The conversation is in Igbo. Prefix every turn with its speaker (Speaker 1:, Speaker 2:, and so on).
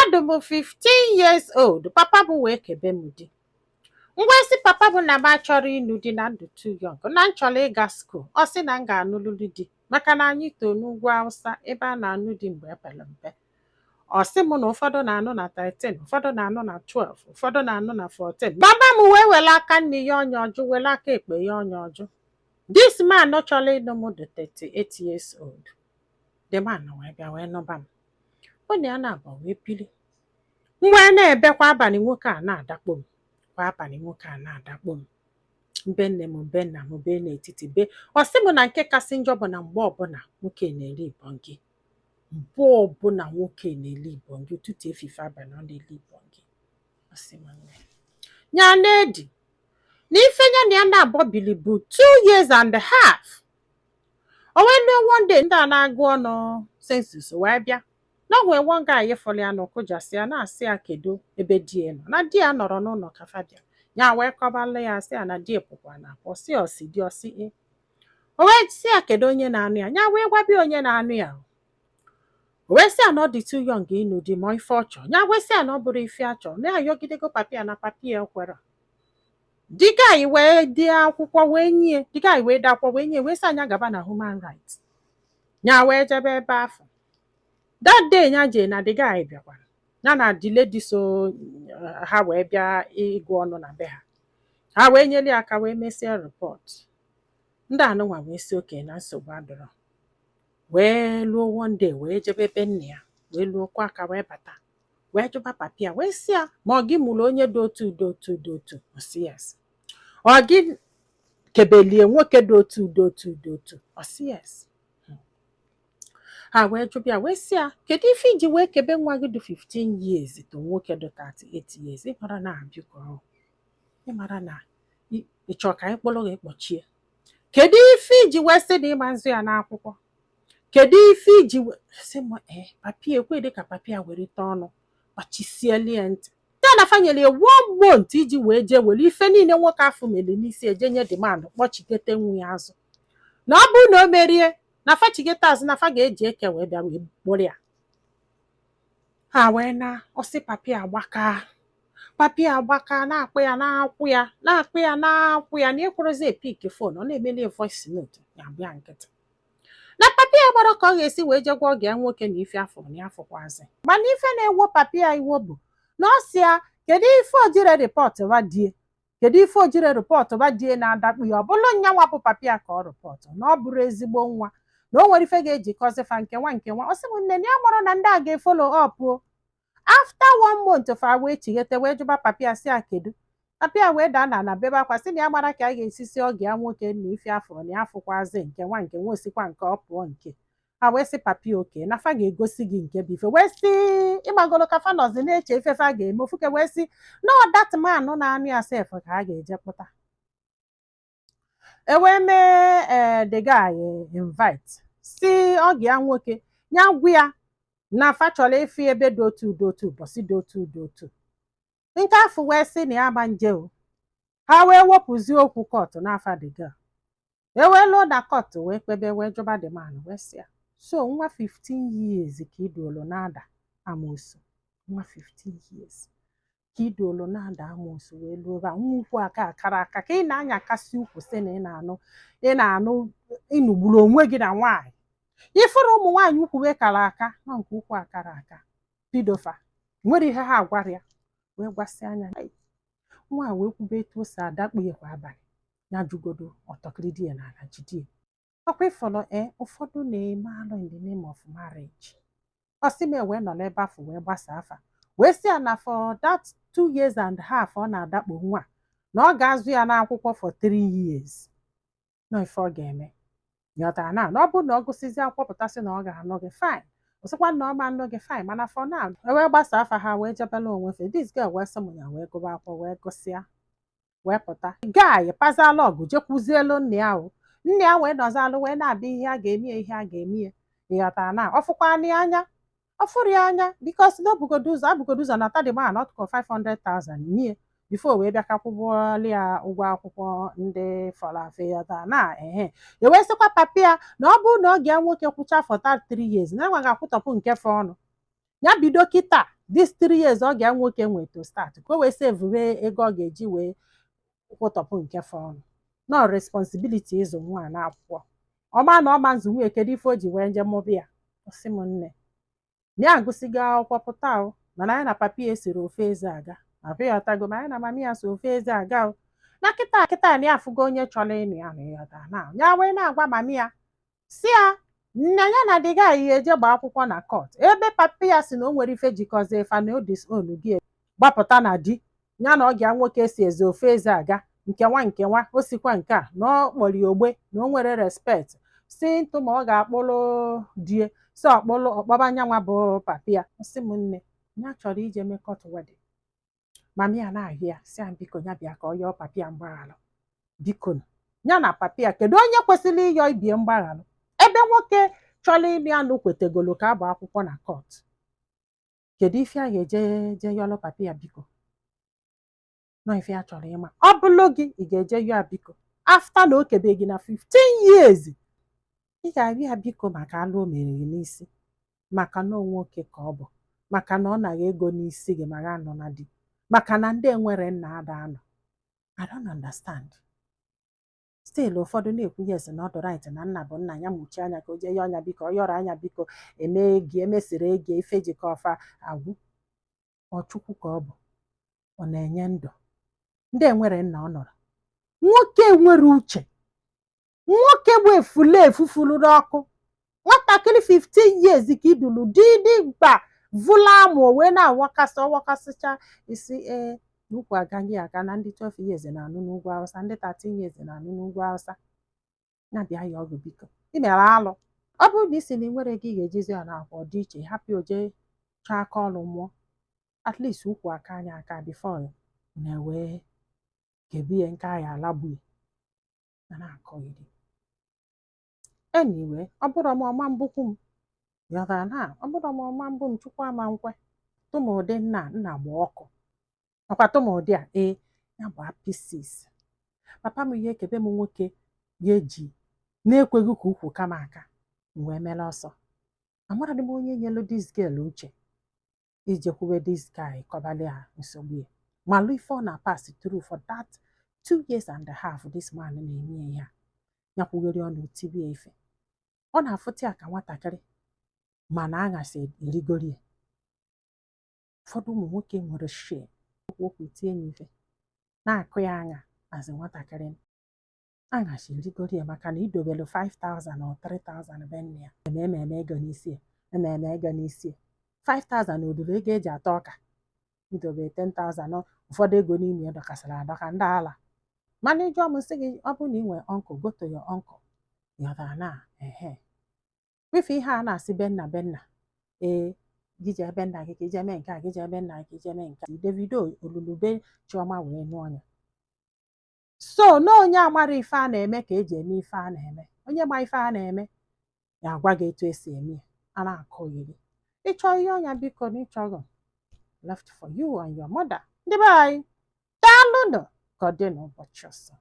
Speaker 1: Adị m 15 years old, papa m wee kebe m di. M wee sị papa m na m achọrọ ịnụ di, na ndụ too young, na m chọrọ ịga school. Ọ sị na m ga-anụlụlụ di, maka na anyị too n'ugwu Awụsa ebe a na-anụ di mgbe epere mpe. Ọ sị m na ụfọdụ na-anụ na 13, ụfọdụ na-anụ na 12, ụfọdụ na-anụ na 14. Mama m wee were aka nne ya ọnya ọjụ, were aka ekpe ya ọnya ọjụ. This man chọrọ ịnụ m dị 38 years old. The man wee bịa wee nụba m. Ọ na ya na-abụ wee bili. M wee na-ebe kwa abalị, nwoke a na-adakpo m. Kwa abalị, nwoke a na-adakpo m, mbe nne m, mbe nna m, bee n'etiti be. Ọ sị m na nke kasị njọ bụ na mgbe ọbụla nwoke na-eri ibọngị, mgbe ọbụla nwoke na-eli ibọngị, ụtụtụ, efife, abalị, ọ na-eli ibọngị. Ọ sị m nne ya na-edi na ife ya na ya na-abọbili bụ 2 years and a half. O wee lue one day, ndị a na-agụ ọnụ census wee bịa na o nwee one guy fọrọ ya n'ụkụjasị ya, na-asị ya kedu ebe di ya nọ, na di ya nọrọ n'ụlọ ka fa bịa. Ya wee kọbalụ ya, sị ya na di ya pụkwa na apụ. Ọsị ọsị di ọsị e. O wee sị ya kedu onye na-anụ ya. Ya wee gwabịa onye na-anụ ya. O wee sị ya na ọ dị too young ịnụ di, ma ife ọ chọọ. Ya wee sị ya na ọ bụrụ ife a chọọ, na ya ayọgidego papi ya na papi ya ekwero. The guy wee dee akwụkwọ wee nye the guy, wee dee akwụkwọ wee nye, wee sị anya gaba na human rights. Ya wee jebe ebe afọ. That day ya jee na the guy bịakwara, ya na the lady so ha wee bịa ịgụ ọnụ na be ha. Ha wee nyere ya aka wee mesie report. Ndị anụnwa wee sị oke na nsogbu adọrọ. Wee luo one day, wee jebe ebe nna ya, wee luokwa aka, wee bata, wee jụba papi ya, wee sị ya ma ọ gị mụrụ onye dị otu, dị otu, dị otu. Ọ sị yes. Ọ gị kebelie nwoke dị otu, dị otu, dị otu? Ọ sị yes. Ha wee jụba ya, wee sị ya kedu ife iji wee kebe nwa gị dị 15 years to nwoke dị 38 years? Ịmara na abịa ịmara na ị chọọ ka anyị kpọrọ gị kpọchie. Kedu ife iji wee sị na ịma nzụ ya n'akwụkwọ? Kedu ife iji wee sị m ee? Papi ekwe dị ka papi ya were ite ọnụ kpachisielu ya ntị ya na fanyere ya one month iji wee jee were ife niile nwoke afọ mere n'isi eje nye demand kpọchigete nwa ya azụ, na ọ bụrụ na o merie na fachigete azụ, na fa ga-eji eke wee bịa wee kpụrụ ya. Ha wee na ọsị papi agbaka, papi agbaka, na-akpụ ya, na-akwụ ya, na-akpụ ya, na-akwụ ya, na ịkwụrụzi e pick phone. Ọ na-emeli voice note ya abịa nkịtị na papi ya gbara ka ọ ga-esi wee jegwa ọgụ ya nwoke na ife afọ na ya afọkwazi. Mana ife na-ewo papi ya iwo bụ na ọ sị ya kedu ife ojire report wa die, kedu ife ojire report wa die na-adakpu ya. Ọ bụrụ nyanwa bụ papi ya ka ọ report na ọ bụrụ ezigbo nwa, na o nwere ife ga-ejikọzi fa nke nwa nke nwa. Ọ sị m nne na ya mụrụ na ndị a ga-e follow up o. After one month, fa wee chighete, wee jụba papi ya, sị ya kedu. Papi ya wee daa na bebe akwa, sị na ya mara ka a ga-esi si ọgụ ya nwoke na ife afọ na ya afụkwazi nke nwa nke nwa osikwa nke ọ pụọ nke ha. Wee sị papi oke na fa ga-egosi gị nke bụ ife. Wee sị ịgbagolo ka fa nọzi na-eche ife fa ga-eme. Ofuke wee sị no, that man na-anụ ya sef ka a ga-eje kpụta. E wee mee ee the guy invite, si ọgụ ya nwoke ya gwa ya na fa chọrọ ịfụ ebe dị otu, dị otu, ụbọchị dị otu, dị otu. Nke afọ wee sị na ya gba nje o. Ha wee wepụzie okwu court n'afa the girl. E wee lụọ na court, wee kpebe, wee jụba the man, wee sị ya so nwa 15 years ka iduolu na-ada amoosu, nwa 15 years ka iduolu na-ada amoosu, wee luo ebe a, nwa ukwu aka akara aka ka ị na-anyakasị ukwu, sị na ị na-anụ, ị na-anụ, ịnụgburu onwe gị na nwaanyị ifuru ụmụ nwaanyị ukwu wee kara aka nọ nke ukwu akara aka pidofa nwere ihe ha agwara ya. Wee gwasị anya nwa a, wee kwube etu o si adakpu ya kwa abalị, ya jugodo ọtọkịrị di ya n'ala jidie ọkwa ịfọrọ. Ee, ụfọdụ na-eme alụ in the name of marriage. Ọ sị m wee nọ n'ebe afọ wee gbasa afa, wee sị ya na for that 2 years and half ọ na-adakpo nwa, na ọ ga-azụ ya n'akwụkwọ for 3 years nọ. Ife ọ ga-eme yọtara na ọ bụrụ na ọ gụsịzi akwụkwọ pụtasị na ọ ga-anụ gị, fine. Ọ sịkwa na ọ ma anụ gị, fine. Mana for now, e wee gbasa afa, ha wee jebela onwe fe. This girl wee sị m ya wee gụba akwụkwọ, wee gụsịa, wee pụta. Guy pazala ọgụ jekwuzielu nna ya o. Nna ya wee nọzalụ, wee na-abịa ihe a ga-eme ya, ihe a ga-eme ya. Ịghọtara na ọ fụkwana ya anya, ọ fụrụ ya anya, because na obugodo ụzọ abugodo ụzọ nata the man ọtụkọ 500,000 nye before wee bịa ka kwụbọọlụ ya ụgwọ akwụkwọ ndị fọrọ afọ. Ịghọtara na ehe e wee sịkwa papi ya na ọ bụrụ na ọ ga nwoke kwụcha for that 3 years, na enwe ga-akwụtọpụ nke fọ ọnụ ya. Bido kịta This 3 years ọ ga nwoke nwe to start ka o wee save ego ọ ga-eji wee kwụtọpụ nke fọnụ nọ responsibility ịzụ nwa n'akwụkwọ ọma na ọma nzụ nwunye. Kedu ife o ji wee nje mụbịa ya? Ọsị m nne na ya agụsigo akwụkwọ pụta o, mana ya na papi ya esiri ofe eze aga abịa ya ọtago, ma ya na mami ya so ofe eze aga o. Na kịta kịta na ya afụgo onye chọrọ ịnụ ya na ịghọta na ya wee na-agwa mami ya si ya nne ya na dị gaghị eje gbaa akwụkwọ na court, ebe papi ya si na o nwere ife jikọzi fa na o disown gị gbapụta na di ya na ọgịa nwoke si eze ofe eze aga nke nwa nke nwa o sikwa nke a na ọ kpọrọ ya ogbe na o nwere respect si ntụ ma ọ ga-akpụlụ die si ọkpụlụ ọkpọba nyanwa bụ papi ya. Sị m nne ya chọrọ ije mee court wedding. Mami ya na-ahụ ya si ya biko, ya bịa ka ọ yọọ papi ya mgbaghalụ, biko. Ya na papi ya, kedu onye kwesịrị ịyọ ibie mgbaghalụ, ebe nwoke chọrọ ịnụ ya nụ kwetegolo ka agba akwụkwọ na court? Kedu ife a ga-eje je yọlụ papi ya biko? Nọ ife ya chọrọ ịma. Ọ bụlụ gị, ị ga-eje yọọ ya biko after na o kebe gị na 15 years? Ị ga-arịọ ya biko maka alụ o mere gị n'isi, maka na o nwoke ka ọ bụ, maka na ọ naghị ego n'isi gị ma ga anọ na di, maka na ndị enwere nna ada anọ. I don't understand. Still ụfọdụ na-ekwu yes, na ọ dị right, na nna bụ nna ya, mụchie anya ka o jee yọọ anya biko. Ọ yọrọ anya biko, eme gị emesiri ego ife jikọ ọfa agwụ. Ọ Chukwu ka ọ bụ, ọ na-enye ndụ ndị enwere nna. Ọ nọrọ nwoke nwere uche, nwoke bụ efulefu furu n'ọkụ. Nwatakịrị 15 years ka idulu dị dimkpa vụla amụ wee na-awakasị ọwakasịcha isi. Ee, n'ukwu agaghị aga na ndị 12 years na-anụ n'ugwu Awụsa, ndị 13 years na-anụ n'ugwu Awụsa. Ya bịa ya ọgụ biko, ị mere alụ. Ọ bụrụ na isi na ị nwere ego ị ga-ejizi ya n'akwa, ọ dị iche. Hapụ oje chọọ aka ọrụ mụọ, at least ukwu aka anya aka before na-ewee kebie nke agha alagbu ya na na-akọghịrị. Anyway, ọ bụrụ m ọma mbụkwu m yọtara na ọ bụrụ m ọma mbụ m, Chukwu ama nkwe tụmụdị nna nna gba ọkụ ọkwa tụmụdị a. Ee, ya bụ pieces papa m ihe ekebe m nwoke ga-eji na-ekweghị ka ukwu kama aka m wee mere ọsọ. Amaradị m onye nyelu this girl uche ijekwube this guy kọbalị ya nsogbu ya, malụ ife ọ na-pass through for that 2 years and a half this man na-eme ya. Ya kwughere ọnụ tibie ife ọ na-afụta ya ka nwatakịrị, mana aṅasị erigoro ya. Ụfọdụ ụmụ nwoke nwere shame okwu okwu tie ya ife na-akụ ya aṅa azị nwatakịrị, aṅasị erigoro ya maka na idobelu 5000 or 3000 be nne ya. Eme eme ego n'isi ya, eme eme ego n'isi ya. 5000 odoro ego eji ata ọka, idobe 10,000, ụfọdụ ego n'ime ya dọkasịrị adọka ndị ala. Mana ịjụọ m sị gị, ọ bụrụ na ị nwere uncle, go to your uncle. Yọtara na ehe ife ihe a na-asị be nna be nna. Ee, gị jee be nna gị ka ije mee nke a, gị jee be nna gị ka ije mee nke a. Davido olulube Chioma wee nụọ ya. So na onye amara ife a na-eme ka eji eme ife a na-eme. Onye ma ife a na-eme ga-agwa gị etu esi eme ya. A na-akọ iri ịchọ ihe ọnya biko na ịchọghị, left for you and your mother. Ndị be anyị, daalụnụ. Ka ọ dị n'ụbọchị ọzọ.